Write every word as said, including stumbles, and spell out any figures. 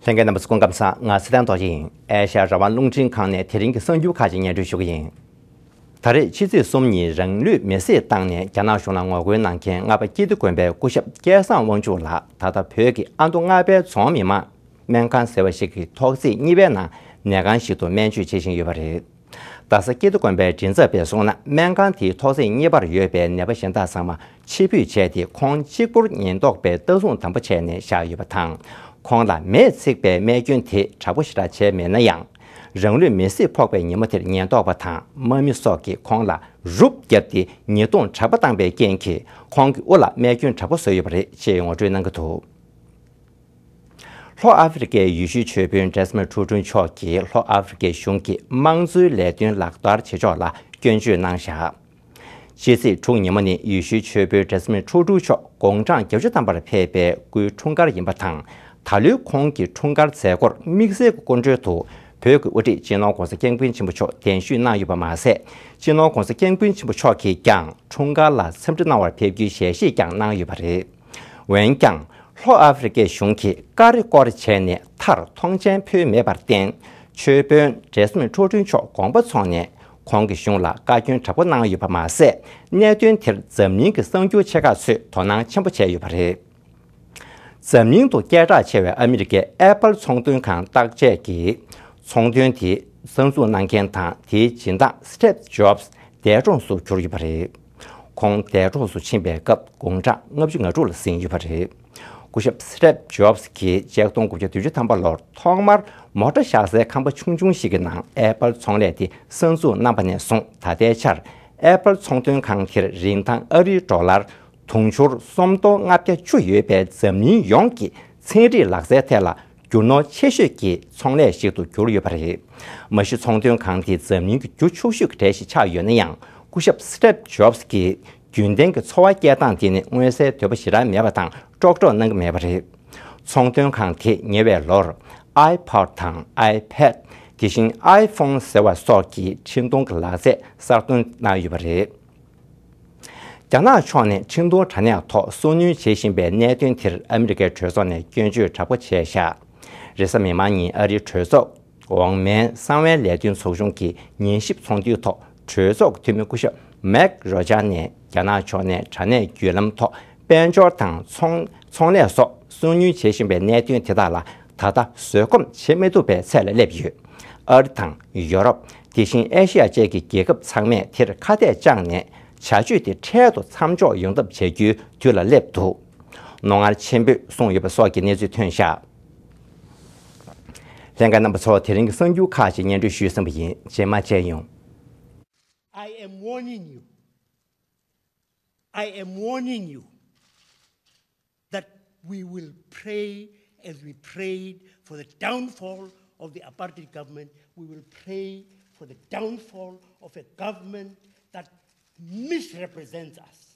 ལྷན་རྒྱས་རྣམ་པ་ཚོ་སྐུ་ཁམས་བཟང་། ང་ཚེ་བརྟན་རྡོ་རྗེ་ཡིན། ཨེ་ཤ་ཡ་རང་དབང་རླུང་འཕྲིན་ཁང་ནས་དེ་རིང་གི་གསར་འགྱུར་ཁག་ཅིག་སྙན་སྒྲོན་ཞུ་གི་ཡིན། ད་རེས་ཕྱི་ཚེས་གསུམ་ཉིན་རང་ལུས་མེར་སྲེག་བཏང་ནས་རྒྱ་ནག་གཞུང་ལ་ངོ་རྒོལ་གནང་མཁན་རྔ་པ་ཀིརྟི་དགོན་པའི་སྐུ་ཞབས་སྐལ་བཟང་དབང་ཕྱུག་ལགས་ད་ལྟ་བོད་ཀྱི་ཨ་མདོ་རྔ་པའི་རྫོང་མི་མང་སྨན་ཁང་ཟེར་བ་ཞིག་གི་ཐོག་བརྩེགས་གཉིས་པའི་ནང་ནད་ཁང་ཞིག་ཏུ་སྨན་བཅོས་བྱེད་བཞིན་ཡོད་པ་རེད། རྡ་ས་ཀིརྟི་དགོན་པའི་མགྲིན་ཚབ་པས་གསུངས་ན། སྨན་ཁང་དེའི་ཐོག་བརྩེགས་གཉིས་པར་ཡོད་པའི་ནད་པ་གཞན་དག་ཚང་མ་ཕྱིར་འབུད་བྱས་ཏེ། ཁོང་གཅིག་པུར་ཉེན་རྟོག་པས་ལྟ་སྲུང་དམ་པོ་བྱས་ནས་བཞག་ཡོད་པ་དང་། ཁོང་ལ་མེས་ཚིག་པའི་རྨས་སྐྱོན་དེ་དྲག་པོ་ཞེ་དྲག་བྱས་མེད་ན་ཡང་། རང་ལུས་མེར་སྲེག་ཕོག་པའི་ཉིན་མོ་དེར་ཉེན་རྟོག་པ་དང་དམག་མི་སོགས་ཀྱིས་ཁོང་ལ་རུབ་བརྒྱབ་སྟེ་ཉེས་རྡུང་དྲག་པོ་བཏང་པའི་རྐྱེན་གྱིས། ཁོང་གི་དབུ་ལ་རྨས་སྐྱོན་དྲག་པོ་བཟོས་ཡོད་པ་རེད་ཅེས་ངོ་སྤྲོད་གནང་གི་འདུག། ལྷོ་ཨ་ཧྥེ་རི་ཀའི་ཡེ་ཤུའི་ཆོས་དཔོན་ཌེ་སི་མོན་ཊུ་ཊུ་མཆོག་གིས་ལྷོ་ཨ་ཧྥེ་རི་ཀའི་གཞུང་གིས་དམངས་གཙོའི་ལས་དོན་ལག་བསྟར་བྱེད་ཕྱོགས་ལ་སྐྱོན་བརྗོད་གནང་བཞག། ཕྱི་ཚེས་དྲུག་ཉིན་མོ་ནི་ཡེ་ཤུའི་ཆོས་དཔོན་ཌེ་སི་མོན་ཊུ་ཊུ་མཆོག་དགུང་གྲངས་བརྒྱད་ཅུ་ཐམ་པར་ཕེབས་པའི་སྐུའི་འཁྲུངས་སྐར་ཡིན་པ་དང་། ད་ལོའི་ཁོང་གི་འཁྲུངས་སྐར་མཛད་སྒོར་དམིགས་བསལ་གྱི་སྐུ་མགྲོན་དུ་བོད་ཀྱི་དབུ་ཁྲིད་སྤྱི་ནོར་༸གོང་ས་༸སྐྱབས་མགོན་ཆེན་པོ་མཆོག་གདན་ཞུས་གནང་ཡོད་པ་མ་ཟད། སྤྱི་ནོར་༸གོང་ས་༸སྐྱབས་མགོན་ཆེན་པོ་མཆོག་གིས་ཀྱང་འཁྲུངས་སྐར་ལ་འཚམས་འདྲི་གནང་བར་ཕེབས་རྒྱུའི་ཞལ་བཞེས་ཀྱང་གནང་ཡོད་པ་རེད། འོན་ཀྱང་། ལྷོ་ཨ་ཧྥེ་རི་ཀའི་གཞུང་གིས་ཀ་རེ་སྐོར་བྱས་ནས་མཐར་མཐོང་མཆན་ཕུལ་མེད་པར་བརྟེན། ཆོས་དཔོན་ཌེ་སི་མོན་ཊུ་ཊུ་མཆོག་དགོངས་པ་ཚོམས་ནས་ཁོང་གི་གཞུང་ལ་བཀའ་བཀྱོན་དྲག་པོ་གནང་ཡོད་པ་མ་ཟད། གནད་དོན་དེར་འཛམ་གླིང་གི་གསར་འགྱུར་ཆེ་ཁག་ཚོས་དོ་སྣང་ཆེན་པོ་བྱས་ཡོད་པ་རེད། འཛམ་གླིང་དུ་སྐད་གྲགས་ཆེ་བའི་ཨ་མི་རི་ཀའི་ཨེ་པལ་ཚོང་དོན་ཁང་བརྟག་དཔྱད་ཀྱིས་ཚོང་དོན་དེ་གསར་འཛུགས་གནང་མཁན་དང་དེའི་སྦྱིན་བདག་སི་ཊིབ་ཇོབ་སི་འདས་གྲོངས་སུ་གྱུར་ཡོད་པ་རེད། ཁོང་འདས་གྲོངས་སུ་ཕྱིན་པའི་སྐབས་དགུང་གྲངས་ལྔ་བཅུ་ང་དྲུག་ལ་ཟིན་ཡོད་པ་རེད། སྐུ་ཞབས་སི་ཊིབ་ཇོབ་སི་གིས་ཆིག་སྟོང་དགུ་བརྒྱ་བདུན་ཅུ་ཐམ་པ་ལོར་ཐོག་མར་མོ་ཊ་བཞག་སའི་ཁང་པ་ཆུང་ཆུང་ཞིག་གི་ནང་ཨེ་པལ་ཚོང་ལས་དེ་གསར་འཛུགས་གནང་བ་ནས་བཟུང་ད་ལྟའི་ཆར་ཨེ་པལ་ཚོང་དོན་ཁང་དེར་རིན་ཐང་ཨ་རིའི་ཌོ་ལར་དུང་ཕྱུར་སུམ་སྟོང་ལྔ་བརྒྱ་བཅུ་ཡོད་པའི་འཛམ་གླིང་ཡོངས་ཀྱི་ཚན་རིག་ལག་རྩལ་ཐད་ལ་རྒྱུ་ནོར་ཆེ་ཤོས་ཀྱི་ཚོང་ལས་ཤིག་ཏུ་གྱུར་ཡོད་པ་རེད། མ་གཞི་ཚོང་དོན་ཁང་དེ་འཛམ་གླིང་གི་རྒྱུ་ཕྱུག་ཤོས་ཀྱི་གྲས་ཤིག་ཆགས་ཡོད་ན་ཡང་། སྐུ་ཞབས་སི་ཊིབ་ཇོབ་སི་གིས་རྒྱུན་ལྡན་གྱི་འཚོ་བ་སྐྱེལ་སྟངས་དེ་ནི་མངོན་གསལ་དོད་པོ་ཞེ་དྲག་མེད་པ་དང་། ཀྲོག་ཀྲོག་གནང་གི་མེད་པ་རེད། ཚོང་དོན་ཁང་དེས་ཉེ་བའི་ལོར་ཨའི་པོཌ་དང་ཨའི་པེཌ། དེ་བཞིན་ཨའི་ཕོན་ཟེར་བ་སོགས་ཀྱི་འཕྲིན་གཏོང་གི་ལག་རྩལ་གསར་གཏོད་གནང་ཡོད་པ་རེད། རྒྱ་ནག་ཕྱོགས་ནས་འཕྲིན་གཏོང་དྲ་གནས་ཐོག་སོ་ནུས་བྱེད་བཞིན་པའི་གནད་དོན་དེར་ཨ་མི་རི་ཀའི་གྲོས་ཚོགས་ནས་སྐྱོན་བརྗོད་དྲག་པོ་བྱས་བཞག། རེས་གཟའ་མིག་དམར་ཉིན་ཨ་རིའི་གྲོས་ཚོགས་འོག་མའི་གསང་བའི་ལས་དོན་ཚོགས་ཆུང་གི་ཉན་ཞིབ་ཚོགས་འདུའི་ཐོག་གྲོས་ཚོགས་ཀྱི་འཐུས་མི་སྐུ་ཞབས་མེག་རོ་ཇར་ནས་རྒྱ་ནག་ཕྱོགས་ནས་དྲ་གནས་བརྒྱུད་ལམ་ཐོག་དཔལ་འབྱོར་དང་ཚོང་ཚོང་ལས་སོགས་སོ་ནུས་བྱེད་བཞིན་པའི་གནད་དོན་དེ་དག་ལ་ད་ལྟ་བཟོད་སྒོམ་བྱེད་མི་ཐུབ་པའི་ཚད་ལ་སླེབས་ཡོད། ཨ་རི་དང་ཡོ་རོབ། དེ་བཞིན་ཨེ་ཤི་ཡ་བཅས་ཀྱི་རྒྱལ་ཁབ་ཚང་མས་དེར་ཁ་གཏད་བཅངས་ནས་བྱ་སྤྱོད་དེ་འཕྲལ་དུ་མཚམས་འཇོག་ཡོང་ཐབས་བྱ་རྒྱུའི་དུས་ལ་སླེབས་འདུག། རྣོ་ངར་ཆེན་པོས་གསུངས་ཡོད་པ་སོགས་ཀྱི་གནས་ཚུལ་ཐོན་བཞག། ལྷན་རྒྱས་རྣམ་པ་ཚོ། དེ་རིང་གི་གསར་འགྱུར་ཁག་ཅིག་སྙན་སྒྲོན་ཞུས་ཟིན་པ་ཡིན། རྗེས་མ་མཇལ་ཡོང་། I am warning you. I am warning you that we will pray as we prayed for the downfall of the apartheid government. We will pray for the downfall of a government that misrepresents us.